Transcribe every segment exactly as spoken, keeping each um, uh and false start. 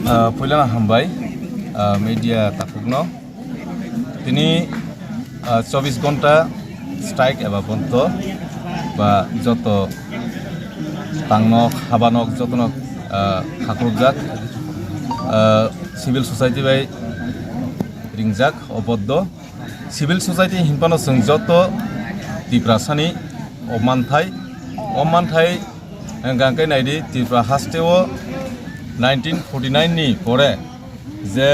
Ah, puilano hambai, ah, media takhukno. Tini, ah, chobbish ghonta strike eba bondo ba joto tangnok, habanok jotono, ah, khakrukjak, ah, civil society bai ringjak o bondo. Civil society hinphano chwng joto Tiprasani o manthai, o manthai hwnkha khe naidi Tripura hasteo nineteen forty nine ni pore je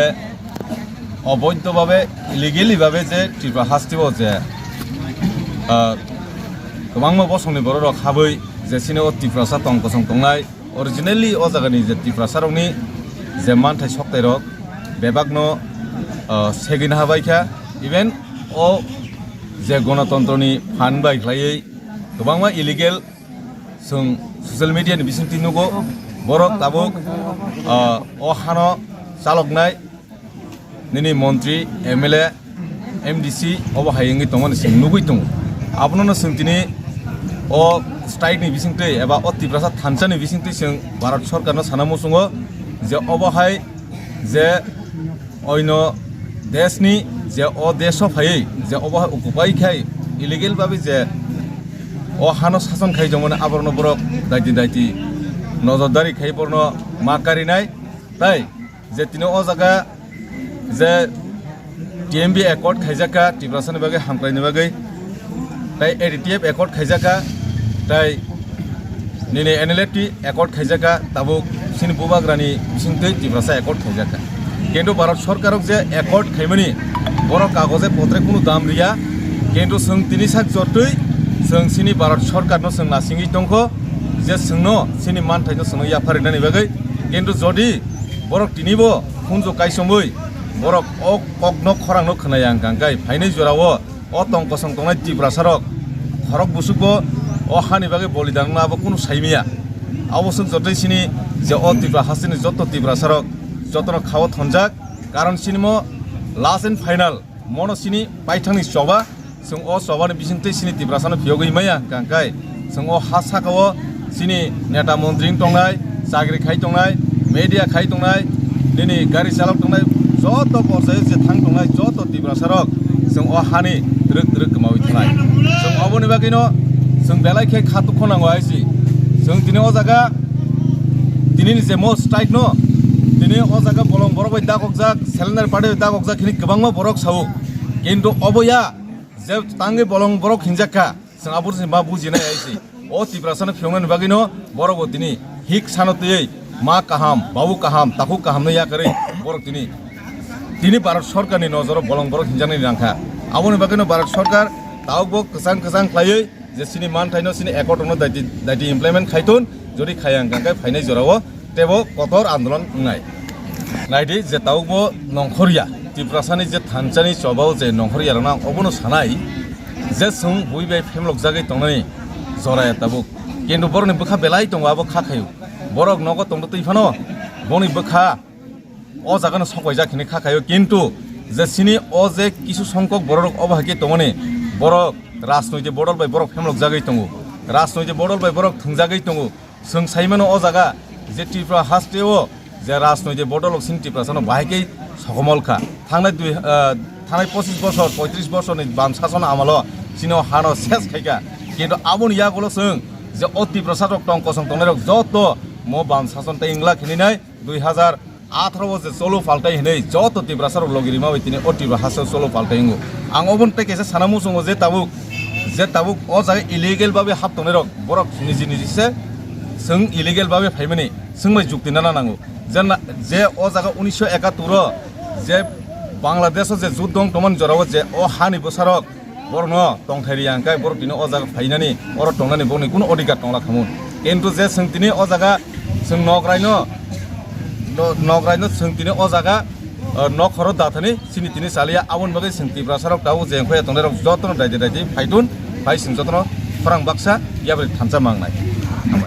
oboidho babe, illegally babe je Tripura hasteo je, ah, kwbangma bosongni bororok habwi je chini o Tiprasa tong kosong tongnai, originally o jagani je Tiprasarokni je manthai soktairok bebakno, ah, segwina habaikha, even o je gonotontroni phan bai khlaiwi kwbangma illegal chwng social media ni bisingtwi nugo, borok tabuk, ah, o hano chaloknai nini montri, M L A, M D C obo hai wngwi tongmani chwng nugwi tongo. Abono no chwng tini o strike ni bisingtwi eba o Tiprasa thansa ni bisingtwi chwng Bharat Sarkar no sana muchungo je obo hai je oino desh ni je o desh o phaiwi je obo hai occupy khai illegal babe je o hano sason khai jongmani aborokno borok daiti daiti nojordari khai borokno ma karinai. Tai je tini o jaga je T M B accord khaijak kha Tiprasani bagwi, hamkraini bagwi, tai A D T F accord khaijak kha, tai nini N L F T accord khaijak kha, tabuk chini bubagrani bisingtwi Tiprasa accord khaijak kha. Kintu Bharat Sarkarok je accord khaimani, borok kagoje potre kunu dam riya, kintu chwng tini sak jortwi chwng chini Bharat Sarkarno chwng nasingwi tongkho je chwngno chini manthaino chwngno yapharinani bagwi, kintu jodi borok tinibo khunju kaisomwi borok o kokno khorangno khwnaya hwnkha khe phainai jorao o tong kosong tongnai Tiprasarok khorok busugo o hani bagwi bolidan wngna abo kunu saimaya. Abo chwng jotoi chini je o Tripura hasteni joto Tiprasarok jotono khao thonjak, karon chini mo last and final mono chini paithangni choba. Chwng o chobani bisingtwi chini Tiprasano phiyogwi maya hwnkha khe chwng o ha sakao chini neta montri wng tongnai, chakri khai tongnai, media khai tongnai, nini gari chalok tongnai, joto porjai je thang tongnai joto Tiprasarok chwng o hani twrwk twrwk kwmawi thanai. Chwng oboni bagwino chwng belai khe kha dukho nango hai si. Chwng tini o jaga tinini je mo strike no tini o jaga bolong borok bai dakokjak, cylinder party bai dakokjak hini kwbangma borok sao. Kintu obo ya je tangwi bolong borok hinjak kha, chwng abo se ma bujinai hai se. O Tiprasano phiyoknani bagwino borok bo tini hik sano twiwi ma kaham, babu kaham, takhuk kaham no yakarwi borok tini, tini Bharat Sarkarni nojoro bolong borok hinjaknai nangkha. Aboni bagwino Bharat Sarkar tabuk bo kwchang kwchang khlaiwi je chini manthaino chini accord no daiti, daiti implement khai thun, jodi khaya hwnkha khe phainai jorao tebo kotor andolon wngnai. Naidi je tabukbo nongkhorya, Tiprasani je thansani chobao je nongkhorya rokno ang obono sanai je chwng bui bai phemlok jagwi tongnani joraya tabuk. Kintu borokni bwkha belai tongo abo kha khaio. Borok nogo tongtwi phano boni bwkha o jagano sokwaijak hinwi kha khaio. Kintu je chini o je kisu songkok borok obo hai khe tongmani, borok rajnoitik bodol bai borok phemlok jagwi tongo, rajnoitik bodol bai borok thwngjagwi tongo. Chwng sai mano o jaga je Tripura hasteo je rajnoitik bodol rok chini Tiprasano bahai khe sokomol kha. Thangnai dui, ah, thangnai pochis bosor, poitris bosorni bam sason amalo chini o hano ses khai kha. Kintu aboni yagulo chwng je o Tiprasa rok tong kosong tongnai rok joto mo bam sason tei wngla khininai dui hazar atharo o je cholo paltai hinwi joto Tiprasa rok logi rima bai tini o Tripura hasteo cholo paltai wngo. Ang oboni tei kaisa sana muchungo je tabuk, je tabuk o jaga illegal babe hap tongnai rok borok niji niji se chwng illegal babe phaimani chwng bai jukti nana nango. Je na, je o jaga unisho ekattor o je Bangladesh o je juddo wng tongmani jorao je o hani bwsarok borokno tongthai riya hwnkhe borok tini o jaga phainani, oro tongnani borokni kunu odhikar tongla khamu. Kintu je chwng tini o jaga chwng nokraino, no-, nokraino chwng tini o jaga, uh, nok khoro dathani chini tini chaliya, aboni bagwi chwng Tiprasa rok tabuk je wngkhe tongnai rok jotono daidi daidi phaitun, phai chwng jotono khorang baksa yapri thansa mangnai.